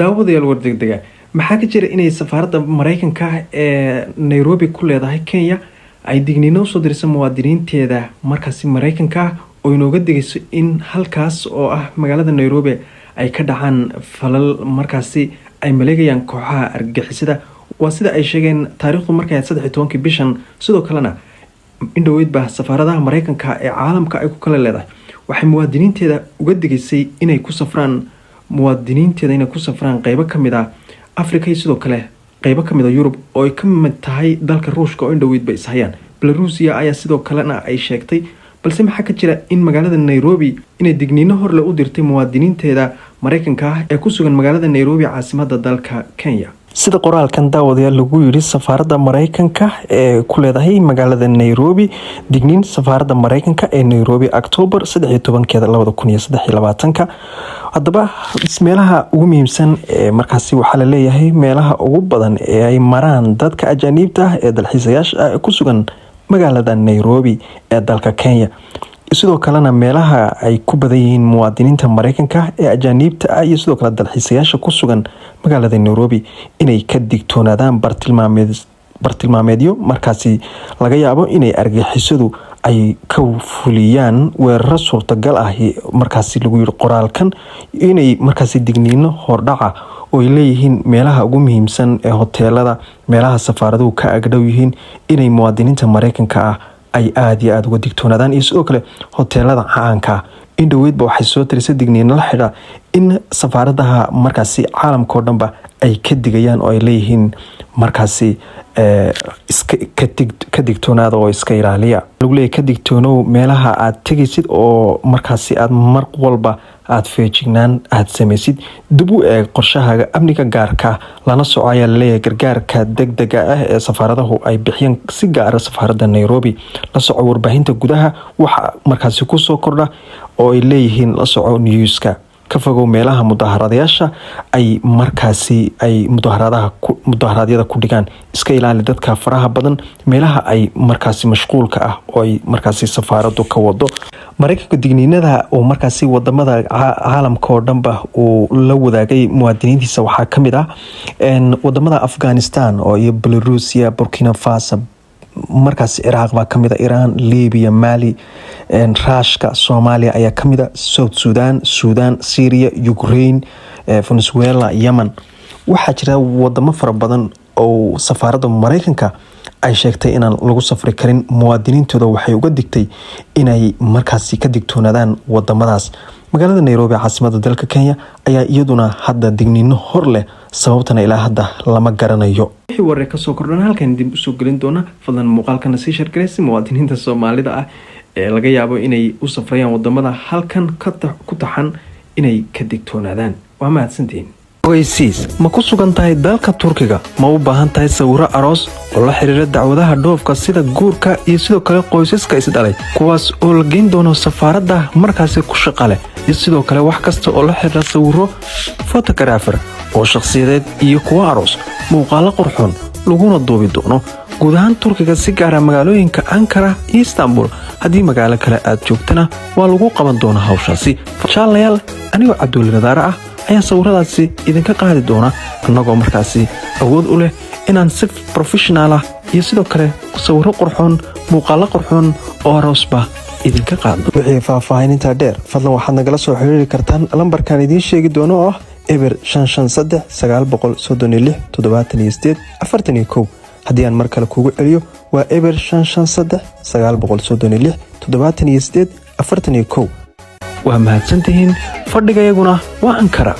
Daawadayaal, war degdega maxaa ka jira inay safaaradda Mareykanka ee Nairobi ku leedahay Kenya ay digniino usoo dirayso muwaadiniinteeda markaasi Mareykanka ah, oo inooga digayso in halkaas oo ah magaalada Nairobi ay ka dhacaan falal markaasi ay maleegayaan kooxaha argagixisada? Waa sida ay sheegeen taariikhdu markay ahayd 13-kii bishan. Sidoo kalena in dhoweydba safaaradaha Mareykanka ee caalamka ay ku kala leedahay waxay muwaadiniinteeda uga digaysay inay ku safraan, muwaadiniinteeda inay ku safraan qeybo kamid ah Africa iyo sidoo kale qeybo kamid ah Yurub, oo ay ka mid tahay dalka Ruushka oo in dhoweydba ishayaan. Belarusia ayaa sidoo kalena ay sheegtay. Balse maxaa ka jira in magaalada Nairobi inay digniino horle u dirtay muwaadiniinteeda Mareykanka ah ee ku sugan magaalada Nairobi, caasimada dalka Kenya? Sida qoraalkan, daawadayaal, lagu yiri safaaradda Mareykanka ee ku leedahay magaalada Nairobi: digniin safaaradda Mareykanka ee Nairobi, Octoobar 13-keeda 2023-ka. Haddaba meelaha ugu muhiimsan ee markaasi waxaa laleeyahay meelaha ugu badan ee ay maraan dadka ajaaniibta ah ee dalxiisayaasha ah ee ku sugan magaalada Nairobi ee dalka Kenya, sidoo kalena meelaha ay ku badan yihiin muwaadiniinta Mareykanka ee ajaaniibta ah iyo sidoo kale dalxiisayaasha ku sugan magaalada Nairobi, inay ka digtoonaadaan bartilmaameedyo markaasi laga yaabo inay argixisadu ay ka fuliyaan weeraro suurtagal ah. Markaasi lagu yiri qoraalkan inay markaasi digniino hordhaca oo ay leeyihiin meelaha ugu muhiimsan ee hoteelada, meelaha safaaraduhu ka agdhow yihiin, inay muwaadiniinta Mareykanka ah ay aada iyo aada uga digtoonaadaan, iyo sidoo kale hoteelada caanka ah. In dhoweydba waxay soo tirisay digniino la xidha in safaaradaha markaasi caalamka oo dhanba ay ka digayaan oo ay leeyihiin markaasi ka digtoonaada oo iska ilaaliya. Lagu leeyahy ka digtoonow meelaha aad tegaysid oo markaasi aad mar walba aada feejignaan aada samaysid. Dib u eeg qorshahaaga amniga gaarka, lana soco, ayaa laleeyahay, gargaarka degdega ah ee safaaradahu ay bixiyeen, si gaara safaaradda Nairobi. La soco warbaahinta gudaha waxa markaasi kusoo kordha, oo ay leeyihiin la soco newska. Ka fogow meelaha mudaharadayaasha ay markaasi ay mudaharadaha mudaharaadyada ku dhigaan. Iska ilaali dadka faraha badan meelaha ay markaasi mashquulka ah oo ay markaasi safaaradu ka wado. Mareykanka digniinada uu markaasi wadamada caalamka oo dhanba uu la wadaagay muwaadiniintiisa waxaa kamid ah wadamada Afghanistan oo iyo Belarusia, Burkina Faso, markaas Ciraaq baa kamid ah, Iran, Libya, Mali, Ruushka, Soomaaliya ayaa kamid ah, South Sudan, Sudan, Syria, Ukraine, Venezuela, Yemen. Waxaa jira wadamo fara badan oo safaaradda Mareykanka ay sheegtay inaan lagu safri karin. Muwaadiniintooda waxay uga digtay inay markaasi ka digtoonaadaan wadamadaas. Magaalada Nairobi, caasimada dalka Kenya, ayaa iyaduna hadda digniino hor leh, sababtana ilaa hadda lama garanayo. Wixii warar kasoo kordhan halkan dib usoo gelin doona. Fadlan muuqaalkana sii share garaysi muwaadiniinta Soomaalida ah ee laga yaabo inay u safrayaan wadamada halkan ku taxan inay ka digtoonaadaan. Waa mahadsantihiin. Ogeysiis: ma ku sugan tahay dalka Turkiga? Ma u baahan tahay sawiro aroos oo la xiriira dacwadaha dhoofka, sida guurka iyo sidoo kale qoysaska isdhalay, kuwaas oo la geyn doono safaaradda markaasi ku shaqa leh, iyo sidoo kale wax kasta oo la xiriira sawiro photographer oo shakhsiyadeed iyo kuwo aroos, muuqaalo qurxoon laguna duubi doono guud ahaan Turkiga, si gaara magaalooyinka Ankara iyo Istanbul? Haddii magaalo kale aad joogtana, waa lagu qaban doonaa hawshaasi. Jaalayaal, anigoo Cabduuli Nadaare ah ayaa sawiradaasi idinka qaadi doona, annagoo markaasi awood u leh inaan si professional ah iyo sidoo kale sawiro qurxoon, muuqaalo qurxoon oo aroosba idinka qaadno. Wixii faahfaahinintaa dheer, fadlan waxaad nagala soo xiriiri kartaan lambarkan idiin sheegi doono oo ah 0553 936 78 41. Haddii aan mar kale kugu celiyo, waa 0553 936 78 41. Waa mahadsantihiin. Fadhigayaguna waa Ankara.